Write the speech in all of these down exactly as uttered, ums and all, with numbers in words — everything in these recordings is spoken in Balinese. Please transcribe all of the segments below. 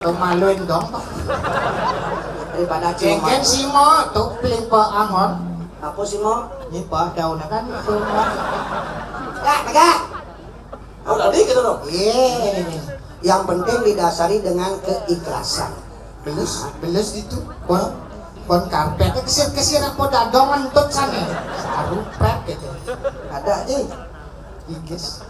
Pemaluin dong. Daripada cuma. Jengken simo, tuh pelimpa angon. Apa simo? Ini pa daun kan? Tegak, tegak. Oh, tadi gitu dong. Iya. Yang penting didasari dengan keikhlasan. Belus, belus itu. Kon, kon karpet. Kesir-kesir apa dadong entut sana. Saru pet gitu. Ada aja. Ikis.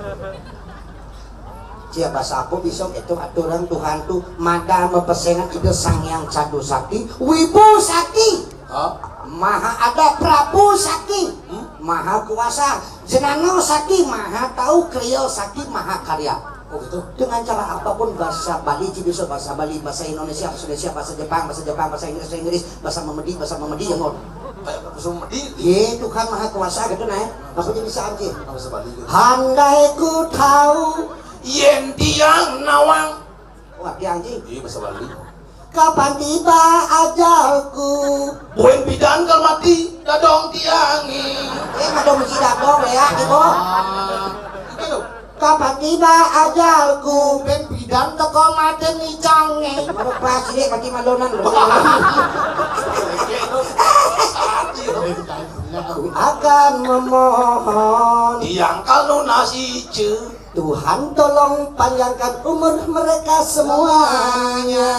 Sia basa apa bisa itu aturan Tuhan tuh mada mapesengan Ida Sang Hyang Cadu Sakti, Wibu Sakti. Hah? Maha ada Prabu Sakti, hmm? Maha kuasa, Jenano Sakti, Maha tahu, Kriya Sakti, Maha karya. Oh gitu. Dengan cara apapun bahasa Bali, ci bisa bahasa Bali, bahasa Indonesia, bahasa Indonesia, bahasa Jepang, bahasa Jepang, bahasa Inggris, bahasa Inggris, bahasa Memedi, bahasa Memedi ya mau. Kayak bahasa Memedi. Ye Tuhan Maha Kuasa gitu nah. Apa jadi bisa anjir? Bahasa Bali gitu. Handai ku tahu yen tiang nawang. Wah, tiang anjir. Iya, bahasa Bali. Kapan tiba ajalku? Buen bidan kal mati, dadong tiangi. Eh, madong si dadong ya, gitu. Ah, gitu. Kapan tiba ajalku? Ben bidan teko mati ni cange. Baru pas ini mati malonan. Aku akan memohon. Tiang kal nunas ice. Tuhan tolong panjangkan umur mereka semuanya.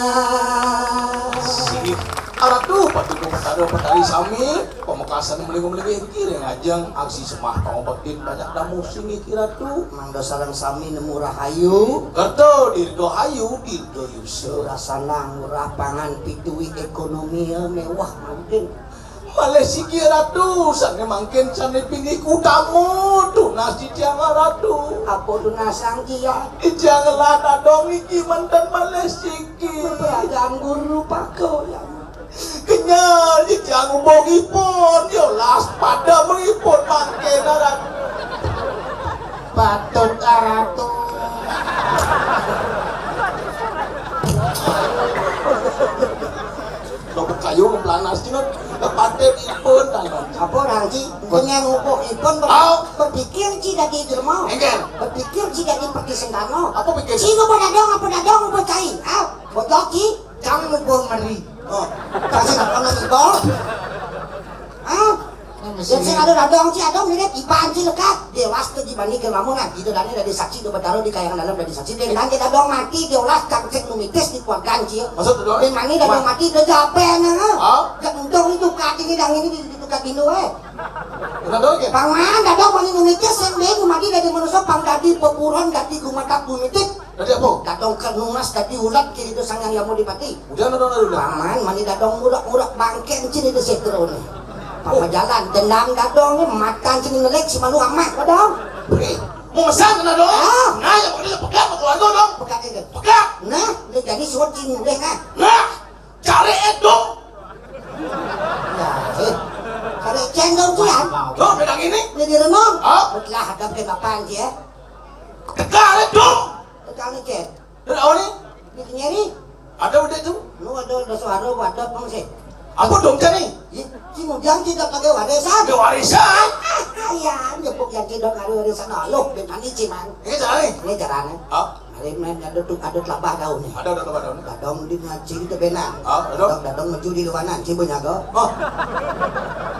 Singit. Aratu, Patih Betara Betari sami, pamekasan melingu-melingu kira ngajeng aksi semah pangobektin banyak damu singit Ratu. Mangda sareng sami nemu rahayu. Kerto dirgo hayu dirgo yusa. Murah sanang, murah pangan, pituwi ekonomi ya mewah mungkin. Malih siki Ratu, sane mangkin sane pinih utama tunas titiang Ratu. Apa tunas sang kian? Titiang ngelah dadong niki manten malih siki. Beragam guru pako ya. Kenyel titiang ubung ipun, yolas pada mengipun mangkin Ratu. Patut Ratu. Lobet kayu melanas cina. Patut ipun tangan. Apa orang ci? Punya ngubuk ipun ber- Au. Berpikir ci dadi jelema. Engken. Berpikir ci dadi peti sentana. Apa pikir? Ci ngubuk dadong apa dadong ngubuk cai? Au, bocok ci. Cang ngubuk meri. Oh. Kasih apa lagi bos? Au. Yang sing ada dadong ci ada mirip iban ci lekat. Dewas tuh dibanding ke lamun gitu dan dari saksi do betaro di kayangan dalam dari saksi. Dan nanti dadong mati diolah cangcek numitis di keluarga ci. Maksud dadong? Dan mani dadong mati udah jape nah. Hah? Gak untung itu kaki ini dan ini di di tukar dino eh. Dadong ke? Pangan dadong mani numitis yang dia mati dari manusia pang dadi pepuron dadi gumatak gumitik. Dadi apa? Dadong kenunas dadi ulat kiri itu sang yang mau dipati. Udah dadong udah. Pangan mani dadong urak-urak bangke encin itu setrone. Papa jalan dendam dadong ni matan sini nelik si malu amat dadong. Oke. Mau mesan kena dong? Ah. Nah, yang pakai pegang ke keluarga dong. Pegang itu. Pegang. Nah, dia jadi suat sini deh nah. Nah, cari itu. Ya, eh. Cari cendong tuh ya. Tuh, pegang ini. Ini di renung. Ah. Betul hadap ke bapak ya. Tegar itu. Tegang ni cek. Dah awak ni? Ni kenyeri. Ada udah tu? Lu ada ada suara ada apa sih? Apa dong cari? Ye, si mujang tidak pakai warisan. Ada warisan. Ya, nyebut yang tidak ada warisan. Loh, dengan ni ciman. Ini cari. Ini caranya. Ah. Hari main ada tu ada kelapa daun ni. Ada ada kelapa daun. Dadong di ngaji kita benar. Ah, ada. Dadong, dadong maju di luanan, cibo nyaga. Oh.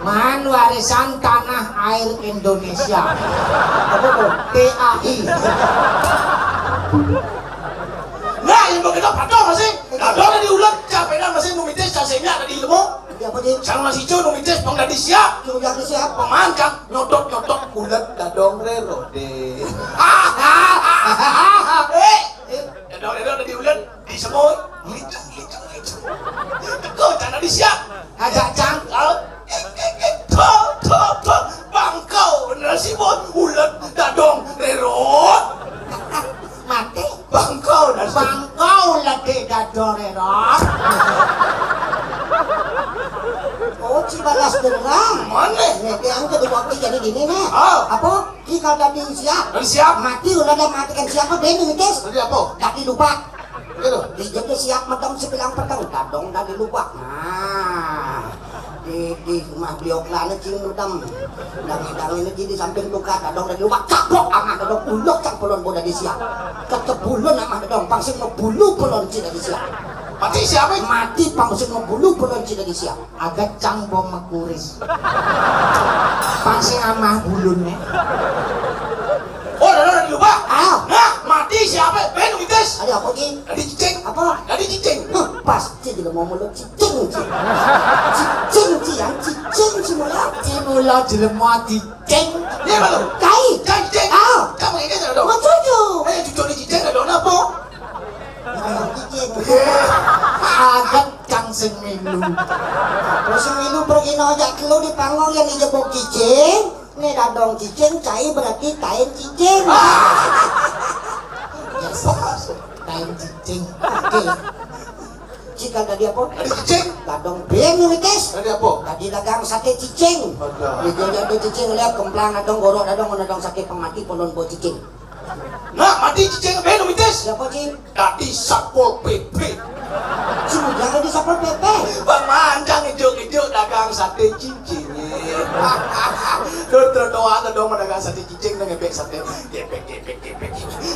Man warisan tanah air Indonesia. Apa tu? P A I. Nah, yang mau kita patah masih. Dadong di ulat, capek dah masih numitis, casemnya ada di ilmu. Iya, apa dia? Sang masih cu numitis, pang dadi siap. Cu dadi siap. Pemancang, nyotot-nyotot, ulat, dadong, rero, deh. Eh, eh, dadong, rero, dadi ulat, di semut. Licung, licung, licung. Teko, cang dadi siap. Ajak cang. Kau, eh, eh, eh, to, to, to. Bangkau, nasi bot, ulat, dadong, rero. Mati. Bangkau dan bangkau lagi dadong rero. Oh, cibalas derang. Mana? Nih, yang kedua kali jadi gini nih. Ah. Apa? Ki kalau dadi siap. Dadi siap. Mati ulah dah matikan siapa ben ngitis. Dadi apa? Dadi lupa. Gitu. Dijadi siap madang sebilang petang dadong dadi lupa. Nah. Di, di rumah beliau kelana cing mudam. Dang idang ini di samping tukar dadong dari rumah caplok amah dadong ulok cang polon boda di siang. Kecebulun amah dadong pang sing mebulu polon cina di siang. Mati siapa? Mati pang sing mebulu polon cina di siang. Agak cang bom mekuris. Pang sing amah bulunnya. Oh, dadong dari lubak. Ah. Nah, mati siapa? Ben Wites. Ada apa ki? Dari cicing. Apa? Dari cicing. Huh, pasti jelema mau mulut cicing, cicing. Cicing, cicing, cicing, cicing, cicing. Cicing. Iya, Bang. Kai. Kai, cicing. Ah. Kamu ini ada dong. Mau cucu. Eh, cucu di cicing ada dong apa? Cicing. Agak cang sing milu. Terus sing milu pergi nojak telu di panggung yang dijebok cicing. Nih dadong cicing, cai berarti tain cicing. Ah. Yes. Tain cicing. Oke. Cika tadi apa? Tadi cicing. Dadong ben Wites. Tadi apa? Tadi dagang sate cicing. Ada. Di jauh ada cicing lihat kemplang dadong gorok dadong dadong sate pemati polon bo cicing. Nah, mati cicing ben Wites. Siapa cing? Tadi satpol P P. Cuma jangan di satpol P P. Bang Manjang ijuk-ijuk dagang sate cicing. Tuh trotoar ada dong dagang sate cicing nang ngepek sate. Ngepek, ngepek, ngepek.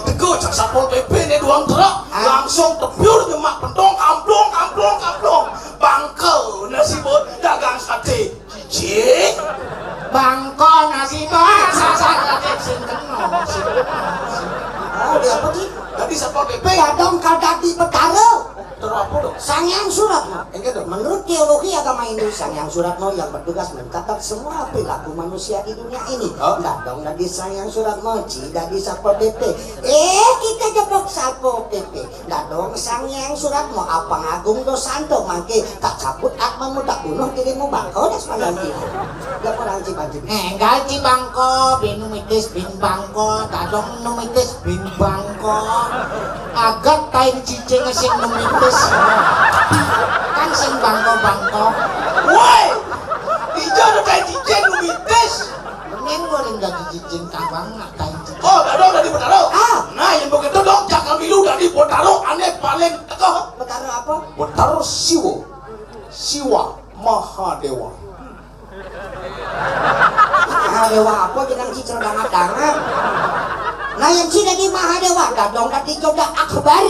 Teguh cak satpol P P nih duang truk. Ah. Langsung tepiur nyemak pentong kamplong kamplong kamplong. Bangke nasi bot dagang sate cicing. Bangko nasi bot sasar sate sing kena. Sing kena. Oh, dia apa ki? Tadi satpol P P. Dadong kal dadi betara. Terus apa dong? Sang Hyang Suratno. Enggak dong. Menurut teologi agama Hindu, Sang Hyang Suratno yang bertugas mencatat semua perilaku manusia di dunia ini. Oh. Dadong dadi Sang Hyang Suratno, ci dadi satpol P P. Eh, kita jebok satpol P P. Dadong Sang Hyang Suratno, apa ngagung dosanto mangke tak cabut akmamu tak bunuh dirimu bangko das pangganti. Dia orang ci banci. Enggal ci bangko, benu mitis bin bangko, dadong nu mitis bin bangko. Agak tain cicing sing nu mitis. Kan sing bangko-bangko. Woi, ijo nu tain cicing nu mitis. Mending goreng dadi cicing kawang nak tain cicing. Oh, dadong dadi betara. Ah. Nah, yang begitu dong, cakal milu dadi betara, ane paling teko. Betara apa? Betara Siwa. Siwa Mahadewa. Mahadewa apa jenang ci cerodangak-dangak. Nah, yang ci dadi Mahadewa, dadong dadi joda akbar.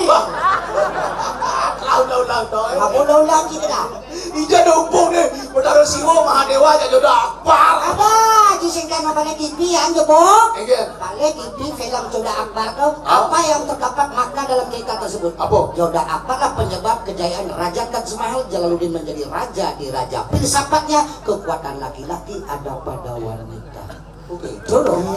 Ulang, ulang, ulang, ulang. Apa ulang-ulang ci dah? Ija dopong nih, Betara Siwa Mahadewa aja joda akbar. Apa? Ci sing kan apa nih T V yang jebok? Enggak. Balik di film Joda Akbar tuh, ah, apa yang terdapat makna dalam cerita tersebut? Apa? Joda Akbar lah penyebab kejayaan Raja Taj Mahal Jalaluddin menjadi raja di raja. Filsafatnya kekuatan laki-laki ada pada wanita. Oke, itu dong.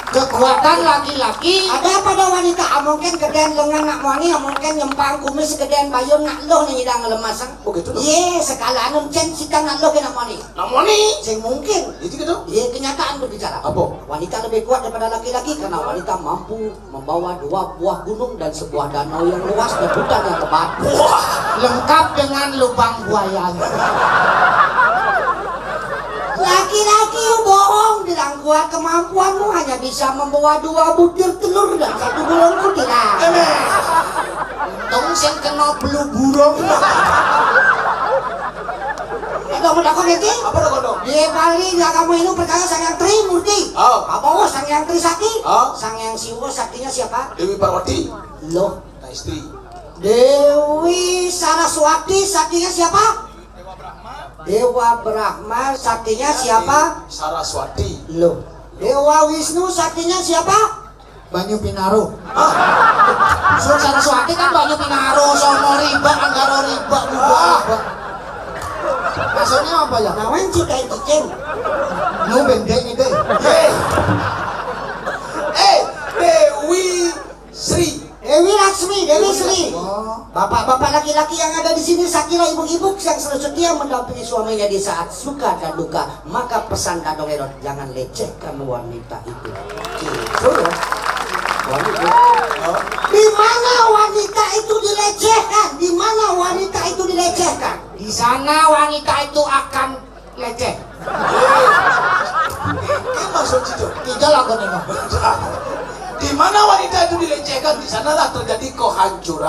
Kekuatan laki-laki ada pada wanita. Ah, mungkin gedén lengan nak mani, ah, mungkin nyempang kumis gedén bayun nak loh nih hidang lemasang. Oke, itu dong. Ye, sekala anu cen sita nak loh kena mani. Namoni. Sing mungkin. Itu gitu. Iya, kenyataan berbicara. Apa? Wanita lebih kuat daripada laki-laki karena wanita mampu membawa dua buah gunung dan sebuah danau yang luas dan hutan yang lebat. Wah. Lengkap dengan lubang buayanya. Laki-laki bohong bilang kuat, kemampuanmu hanya bisa membawa dua butir telur dan satu bulan kutilang. Emeh. Untung sing kena belu burung. Ada mau takon iki? Apa takon dong? Di Bali lah kamu ini percaya Sang Hyang Trimurti. Oh. Apa oh Sang Hyang Trisakti? Oh. Sang Hyang Siwa saktinya siapa? Dewi Parwati. Loh. Nah, istri. Dewi Saraswati saktinya siapa? Dewa Brahma saktinya siapa? Saraswati. Loh. Dewa Wisnu saktinya siapa? Banyu Pinaro. Hah? Sun Saraswati kan Banyu Pinaro, Somo Riba, Anggaro Riba, Buba Riba. Maksudnya apa ya? Nawen cikain cicing. Nu bendeng itu. Hei. Eh, Dewi Sri. Dewi Laksmi, Dewi Sri. Oh. Bapak-bapak laki-laki yang ada di sini, saya kira ibu-ibu yang selalu setia mendampingi suaminya di saat suka dan duka. Maka pesan Dadong Erot, jangan lecehkan wanita itu. Gitu ya. Wanita. Di mana wanita itu dilecehkan? Di mana wanita itu dilecehkan? Di sana wanita itu akan leceh. Ini maksud itu. Tidak lah, kau dengar. Di mana wanita itu dilecehkan, di sanalah terjadi kehancuran.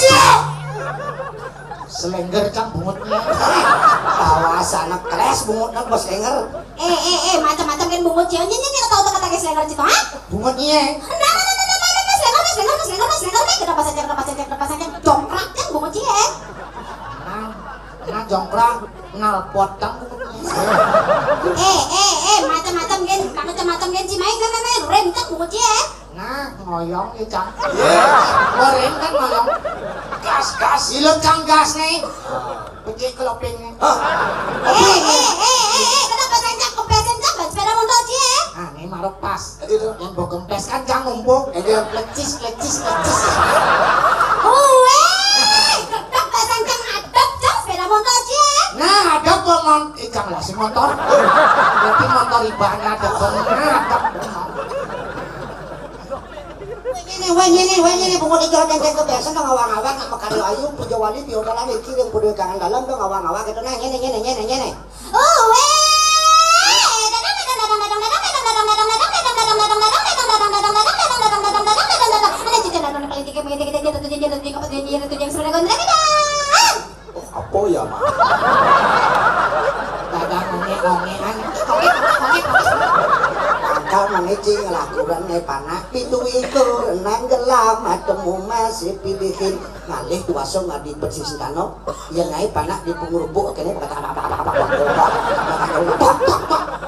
Siap. Selengger cang bungutnya. Tawa sana keles bungutnya bos selengger. Eh, eh, eh, macam-macam kan bungut cie. Nyen, nyen, nyen, tahu tak kata selengger cito, ha? Bungut iya. Nah, nah, nah, nah, nah, nah, nah, selengger, selengger, selengger, selengger, nih, kenapa saja, kenapa saja, kenapa saja, dongkrak kan bungut cie. Nah, nah, jongkrak, nalpot cang bungut iya. Eh, eh, eh, macam-macam kan, macam-macam kan, cimain, nah, nah, nah, rem cang bungut cie. Nah, ngoyong ya, Cang. Iya. Goreng kan ngoyong. Gas, gas. Ilut, Cang, gas nih. Pecik keloping. Hah? Eh, eh, eh, eh, eh, kenapa sancak kempesin, Cang? Ban sepeda motor cie. Ah, ini maruk pas. Aduh, aduh. Yang bau kempes kan, Cang, ngumpul. Aduh. Lecis, lecis, lecis. Uwe, kenapa sancak adep, Cang, sepeda motor cie? Nah, adep kok mon-, eh, Cang, lah si motor. Berarti motor ibaratnya adep. Nah, adep. Ngene, wah, ngene, wah, ngene, bungut ijo cengkeh kebiasaan dong, awang-awang nak makarya ayu, puja wali, biola lan iki ring pudu tangan dalam dong, awang-awang gitu, nah, ngene, ngene, ngene, ngene. Uwe. Oh, apa ya, Mak? Dagang onge-ongean. Mangkal mangecing lakuran ngai panak pitu iku renang gelam ademu masih pilihin ngalih kuasa ngadi pesisintano. Ya ngai panak di pengurubuk kene.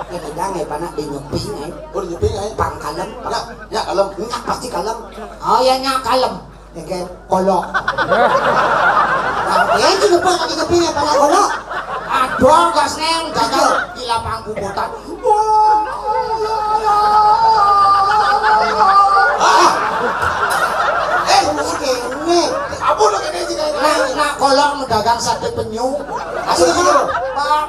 Kene ngai panak di nyepi ngai. Oh, nyepi ngai. Pang kalem. Ya, ya kalem. Nyak pasti kalem. Oh ya nyak kalem. Engke kolok. Nah, dia juga pas lagi kepingin pala kolok. Aduh, gas neng, gagal di lapang kubutan. Ah. Eh, ini kene. Apa lo kene sih, kene? Nah, nah, kolok medagang sate penyu. Asli gitu. Pak,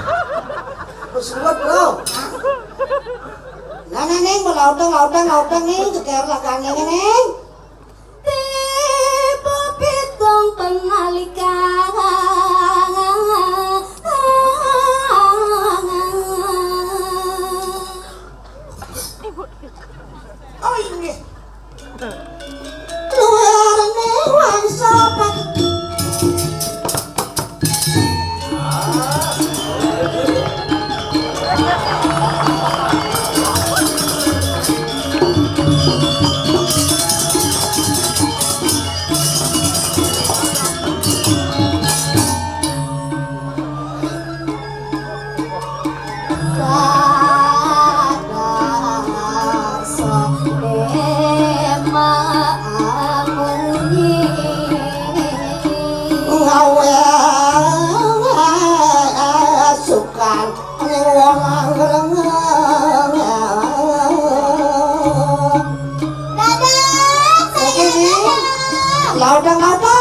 Wis ruwet, Bro. Lah, nah, Ning, lautang, lautang, lautang, Ning, ceker lagane, Ning. Tiba pitung penalikan. Oh, inggih. Luwih arane wangsa pet- Gawe sukan ning wong langgeng. Dadah, saya dadah. Lautang apa?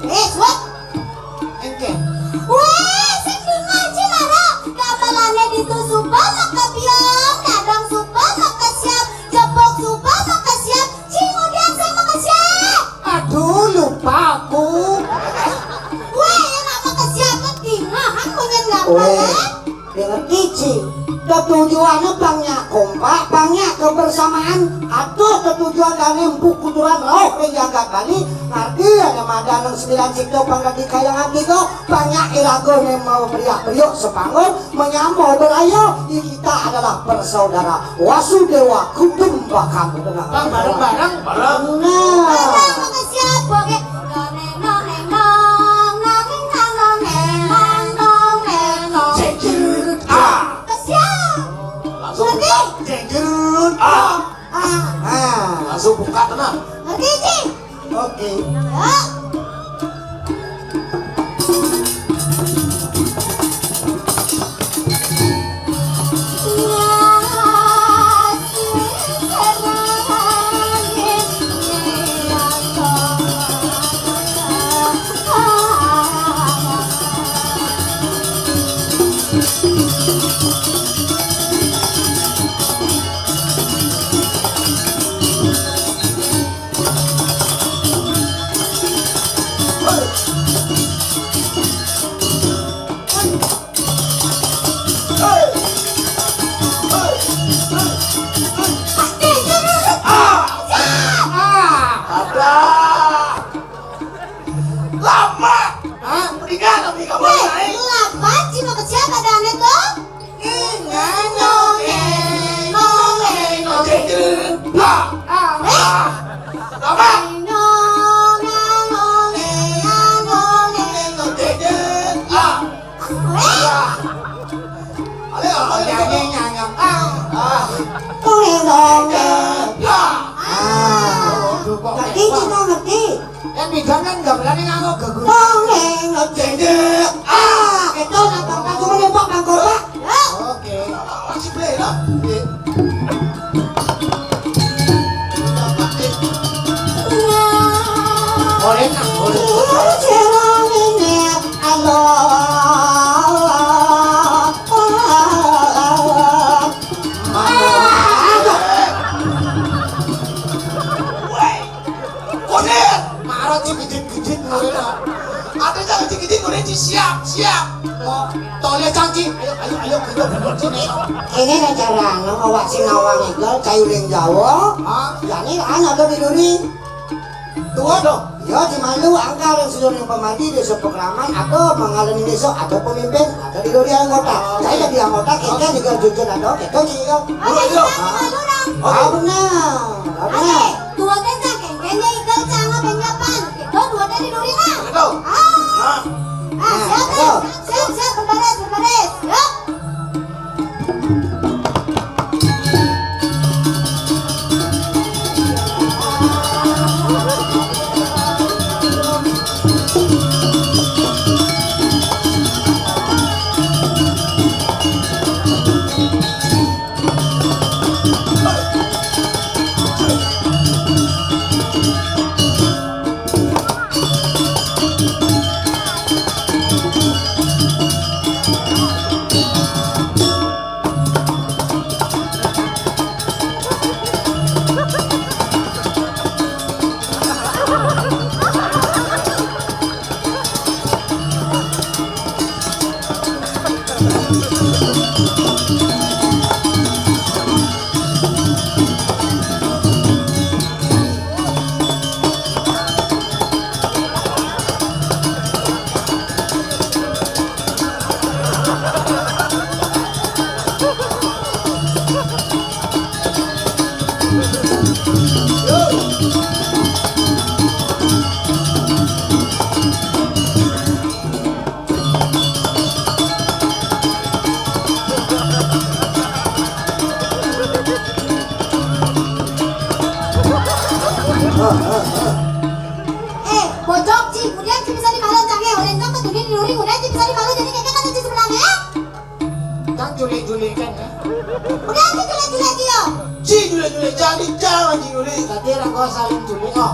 Wis, wis. Engke. Wis, sing dingaji mara. Gamelane ditu suba maka biang, dadang suba maka siap, jebok suba maka siap, sing udiang sing maka siap. Aduh, lupa aku. Weh, ya nak maka siap, dingahan munyen gamelan. Weh, dengar kici. Tetujuannya pangnya kompak, pangnya kebersamaan. Aduh, Tujuan dane empu kuturan rauh ring jagat Bali, ngarti ane madan sembilan sikta pangkadi kayangan tiga, banyak iraga ane mau beriak-beriuk sepangun, menyambut beraya, kita adalah bersaudara. Wasudewa Kutumbakam. Bang, bareng-bareng. Bareng. Nah. Bareng, makasih, Abang. Jenggerut. Ah. Makasih. Langsung buka. Jenggerut. Ah. Ah. Ah. Langsung buka, tenang. Ngerti, Cing? Oke. Ya. Ah! Ah! Ada. Lama. Hah? Mendingan lebih kamu. Weh, naik. Lama, cuma ke siapa dah itu? Ngeno, ngeno, ngeno. Ah. Ah. Lama. Ngeno, ngeno, ngeno, ngeno. Ah. Ah. Ayo, ayo, ayo. Nyanyi, nyanyi. Ah. Ah. Ngeno, ngeno. Ah. Ah. Ngerti, kita ngerti. Kan pidan kan gamelan nganggo geguyon. Tongeng ngejendek. Ah, itu nang bangka cuma nembak bangko, Pak. Ya. Oke. Masih boleh lah. Boleh, Kang, boleh. Jerong ini, Allah. Woi, koner. Mara cigijit-gijit ngono. Ada jangan cigijit ngono, Ci, siap, siap. Mau tole cangki. Ayo, ayo, ayo, ayo, bener, Ci, nih. Ini nih cara anu, awak sing nawang igal, cai uling Jawa. Hah? Ya, ini anu, ada di duri. Tua dong. Ya, di malu, angkal yang sudah yang pemadi, desa Pekraman, ada mengalami desa, ada pemimpin, ada di duri anggota. Oke. Saya jadi anggota, kita juga jujur ada, kita juga. Oke, kita malu, Nang. Ah, benar. Ah, benar. Oke, dua ten cang kengkeng ya igal cang apa nyapan. Kita dua ten di duri, Nang. Betul. Ah. Nah. Ah, siap, betul. Siap, siap, berbaris, berbaris. Yuk. Eh, bojok, Ci, kemudian Ci bisa dimalu, Cang, ya. Oleh Cang, kemudian di luring, kemudian Ci bisa dimalu, jadi kayaknya kata Ci sebenarnya, ya. Cang julek-julek kan, ya? Kemudian Ci julek-julek, Ci, ya. Ci julek-julek, jangan, jangan, Ci julek. Tadi orang gua saling julek, oh.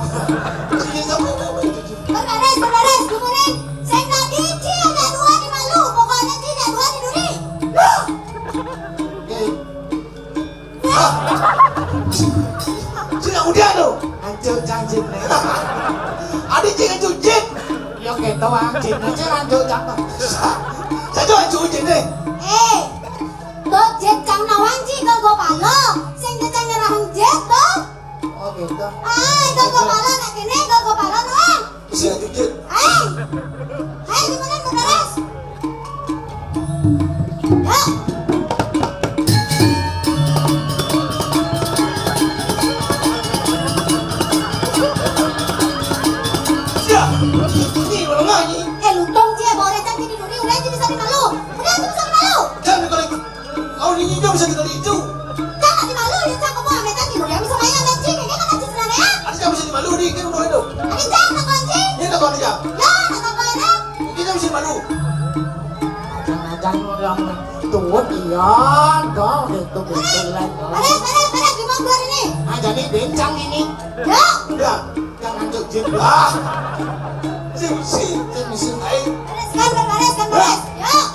Julek sama, sama, sama, julek. Berbaris, berbaris, kemudian. Saya tadi, Ci ada dua di malu, pokoknya Ci ada dua di duri. Oke. Ah. Cina udah tuh. Hancur janji nih. Adi cing hancur jin. Yo gitu, ah, jin aja hancur jangan. Saya tuh hancur jin nih. Eh, tuh jin cang nawang, Ci, kok gue palo. Sing cang nyerahang jin tuh. Oke. Ai, gaga pala nak kene, gaga pala no, ah. Isi cucit. Ai. Ai, di mana beres? Yuk. Ya, ini orang lagi. Eh, lutong cie, boleh cantik di dunia, udah aja bisa dimalu. Udah aja bisa dimalu. Jangan kalau ikut. Kau ini hijau bisa kita hijau. Jangan dimalu, ya, cakep banget, cantik, udah bisa main sama cing, ini kan cing sana ya. Ada yang bisa dimalu, di, kan udah itu. Ada cang, tak kunci. Ini tak kunci ya. Ya, tak apa ya. Kita bisa malu. Ajan-ajan orang tuut, iya, dong, gitu, gitu, lah. Beres, beres, beres, di mobil ini. Ah, jadi bencang ini. Ya. Udah. Jangan jujur. Ah. Sing, sing. Sing, sing. Ayo. Beres kan, beres kan, beres. Yuk.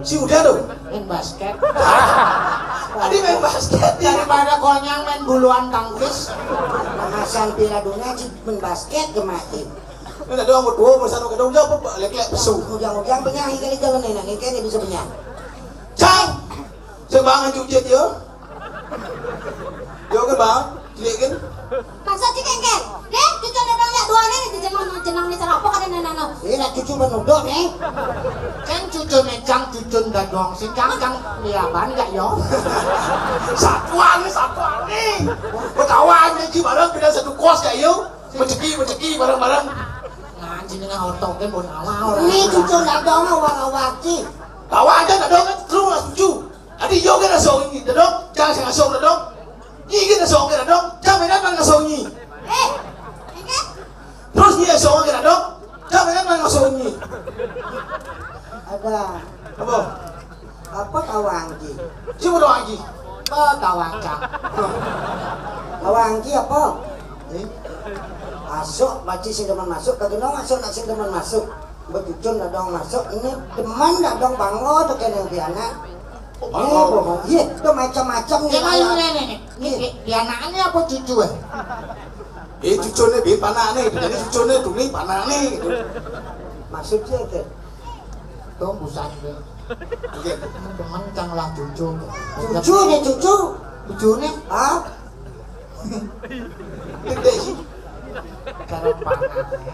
Si udah tuh. Main basket. Tadi main basket ya. Daripada konyang main buluan tangkis. Asal pira dunia sih main basket kemati. Ini ada orang berdua bersama kedong jawab apa? Lek-lek pesu. Ujang-ujang penyahi kali jalan enak, ini kan dia bisa penyahi. Cang. Saya bangun cucit ya. Yo kan bang, cilik kan? Maksud si kengkel. Deh, cucu orang ya dua nih, di jenang jenang nih cara apa kada nana no. Ini lah cucu menuduk nih. Kan cucu mencang cucu dadong, si cang cang liaban gak yo? Satuan nih, satuan nih. Berkawan nih, ci bareng pindah satu kos gak yo? Rezeki, rezeki bareng-bareng. Nah, jenengan otoke pun awal. Ini cucu dadong awal-awal ki. Bawa aja dadong kan terus cucu. Adi yo kan asong ini dadong, jangan sing asong dadong. Ini kan asong kan dadong, jangan main apa asong ini. Eh, ini kan? Terus ini asong kan dadong, jangan main apa asong ini. Ada. Apa? Apa tawangki? Siapa tawangki? Oh, tawangcang. Tawangki apa? Eh? Masuk, baci sing demen masuk, kageno masuk, nak sing demen masuk. Betucun dadong masuk, ini demen dadong bango tuh kena pianak. Oh, bango. Iya, tuh macam-macam nih. Iya, iya, iya, iya. Ini pi-, pianaknya apa cucu, eh? Eh, cucune, bi, panakne. Jadi cucune, tuni, panakne, gitu. Maksudnya, Kek? Tuh, busan, Kek. Oke. Teman-teman, cang lah cucu. Cucu nih, cucu. Cucu nih? Hah? Gede sih. Cara panaknya.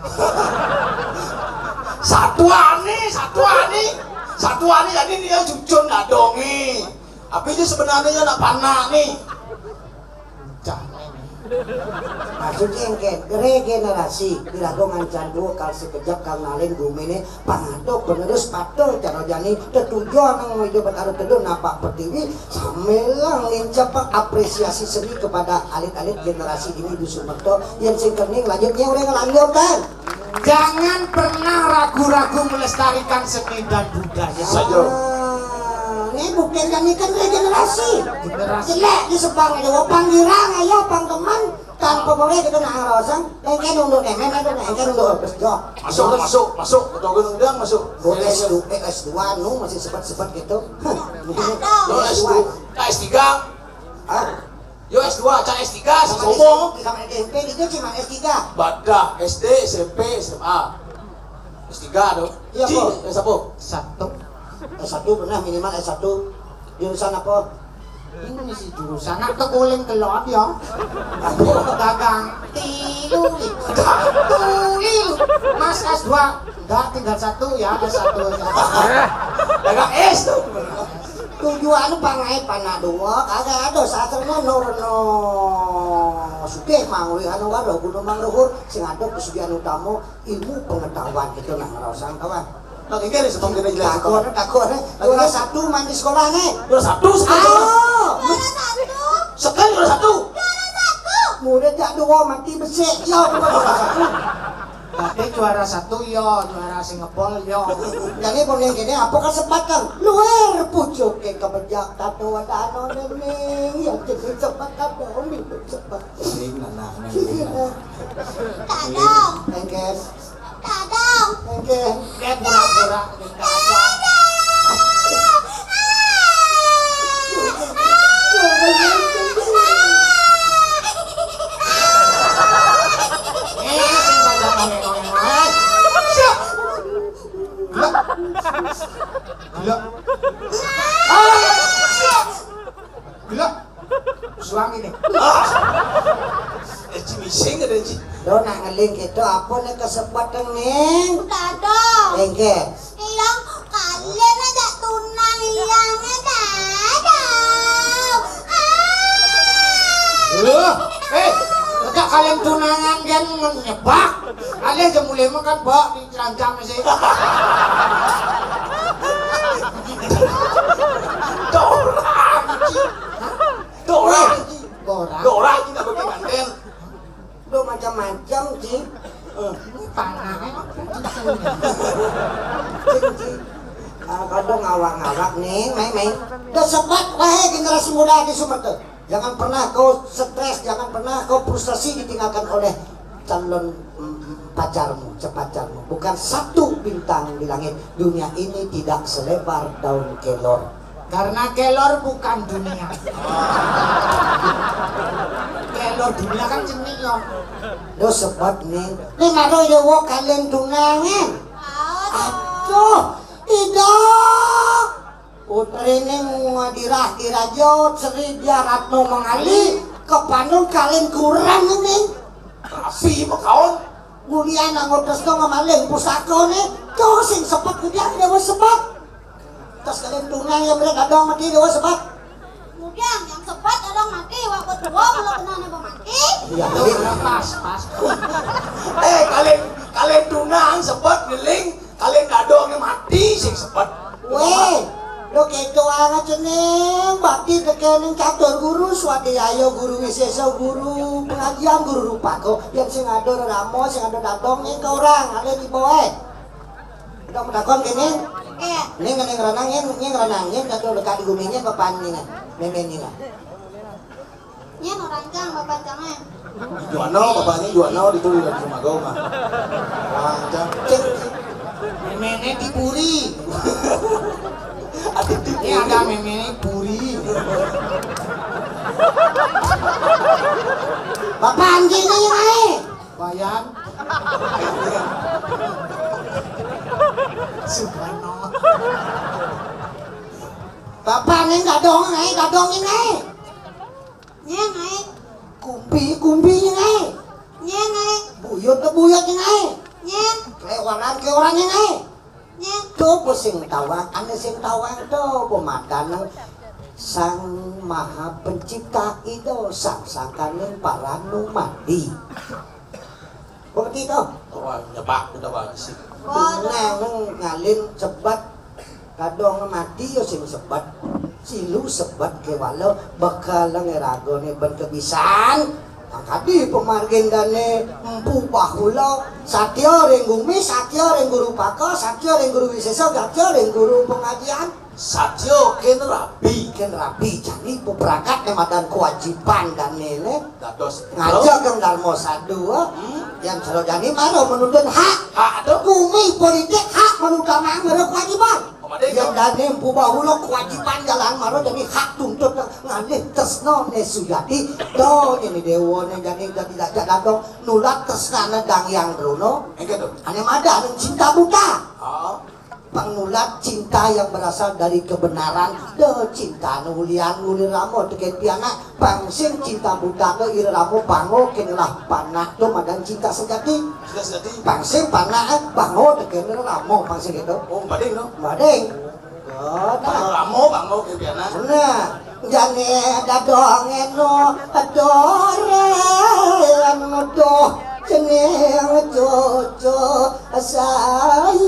Satuane, satuane. Satuane jadi dia cucun dadonge. Tapi dia sebenarnya nak panakne. Jangan. Maksudnya yang kayak regenerasi, dilakukan candu kal sekejap kal nalin bumi ini, pangadok penerus patung cara jani, tetujuan yang mau hidup bertaruh teduh napak pertiwi, sambilang lincah apresiasi seni kepada alit-alit generasi ini di Sumerto, yang sing kening lanjutnya udah ngelanjutkan. Jangan pernah ragu-ragu melestarikan seni dan budaya. Saja. Ah, ini bukan kami kan regenerasi. Generasi. Jelek di Sepang aja, pang girang aja, pang teman, tanpa boleh kita nak ngerosang. Engke nunduk nemen, engke nunduk, engke nunduk, terus jok. Masuk, masuk, masuk. Ketua undang masuk. Gue S dua, eh, S dua, nu masih sebat-sebat gitu. Lo S dua, S tiga. Hah? Yo S dua, cak S tiga, si sombong. Sama S M P itu cuma S tiga. Badah, S D, S M P, S M A. S tiga tuh. Iya, Ci, Bos. Ya, siapa? Satu. S satu pernah, minimal S satu. Jurusan apa? Ini mesti jurusan nak teguling kelot ya. Aku dagang tilu ni. Tuli lu. Mas S dua. Enggak, tinggal satu ya, S satu. Dagang es tu. Tujuan pangai panak dua, kagak ada saterna nurna sugih mangulih anu waruh gunung mangruhur, sing ada pesugihan utama ilmu pengetahuan kita nak ngerosang kawan. Nah, ini ada sebab kita jelas. Takut, takut, eh. Juara satu mandi sekolah ni. Juara satu sekolah. Ah. Juara satu. Sekali juara satu. Juara satu. Murid tak dua mati besik. Ya, bukan juara satu. Tapi juara satu ya, juara Singapura ya. Jadi boleh gini, apa kesempatan? Luar pucuk ke kebejak tato ada anu nening. Ya, jadi kesempatan dong, minum cepat. Ini anak nening. Tadang. Engkes. Tadang. Engkes. Dia pura-pura. Tadang. Gila. Gila. Ah, gila. Gila. Suang ini. Ah. Eh, Ci, mising ada, Ci. Lo nak ngeling gitu, apa nih kesempatan, Ning? Tadang. Engkes. Yang kalian aja tunang yang ada. Ah. Loh, eh, leka kalian tunangan kan nyebak. Kalian aja mulai makan bak di keranjang sih. Dora. Dora. Dora. Dora kita pakai manten. Udah macam-macam, Ci. Eh, ini tanah, eh. Cing, Ci. Ah, kadang ngawak-ngawak nih, main-main. Udah sebat, wahai generasi muda di Sumatera. Jangan pernah kau stres, jangan pernah kau frustasi ditinggalkan oleh calon mm, pacarmu, cepacarmu. Bukan satu bintang di langit. Dunia ini tidak selebar daun kelor. Karena kelor bukan dunia. Kelor dunia kan cenik yo. Lo sebab nih. Ini maro yo wo kalian tunangan. Aduh, Ida. Putrine ngadirah diraja Sri Dia Ratno Mangali kepanun kalian kurang ini. Tapi makaon. Gulian anggo tresno ngamalih pusaka nih. Tuh sing sepet gudian dewa sepet. Terus kalian tunang yang mereka dong mati dewa sebat. Kemudian yang sebat orang mati waktu tua kalau kena apa mati. Iya, iya. Pas, pas. Eh, kalian kalian tunang sebat geling, kalian dadongnya mati sing sebat. Weh, lo keto aja ceneng, bakti tekening catur guru, swadhyaya guru, wisesa guru, pengajian guru rupako, yang sing ada ramo, sing ada dadong ning ke orang, ale di boe. Dong takon kene. Iya. Ning ning ranang ning ning ranang ning kado lekat di guminya papan ning. Memen ning. Nya no ranjang papan jangan. Juano papan ini juano di tuli dan rumah gau mah. Ranjang. Cek. Memene di puri. Ada di ini ada memene puri. Bapak anjing ini naik. Wayan. Subhanallah. Bapak ning dadong ae, dadong ning ae. Nyeng ae. Kumpi, kumpi ning ae. Nyeng ae. Buyut, buyut ning ae. Nyeng. Klewaran, klewaran ning ae. Nyeng. Coba sing tawang, ane sing tawang coba madaneng Sang Maha Pencipta Ida, sang sangkaning paranu mati. Ngerti to? Ora nyebak udah wae sih. Nang ngalin sebat kadong mati ya sing sebat. Silu sebat kewala bakal ngeragone ben kebisan. Kadi pemargindane Empu Bahula, satya ring gumi, satya ring guru paka, satya ring guru wisesa, satya ring guru pengajian. Satya ken rabi. Ken rabi jani peperangkat ne madan kewajiban dane le. Dados ngajak kang Darma Sadhu, hmm? Yang selo jani maro menuntut hak. Hak tu. Gumi politik hak menutamakan maro kewajiban. Yang dane Empu Bahula kewajiban jalan maro jani hak tuntut ngalih tresna ne sujati. Do ini dewa ne jani dadi dajak dadong nulat tresnane dang yang rono. Engke tu. Ane madan cinta buta. Oh. Pangnulat cinta yang berasal dari kebenaran. Duh, cinta nu ulian, uli rama tekén pianak. Pang sing cinta buta ké ira rama, bangun ké ngelah panak, to madan cinta sejati. Cinta sejati. Pang sing panak, eh, bangun tekén ira rama, pang sing kéto. Oh, bading, no? Bading. Oh, nah. Rama bangun ké pianak. Nah, jani dadong eno, adoren, aduh, jeneng cucu saya.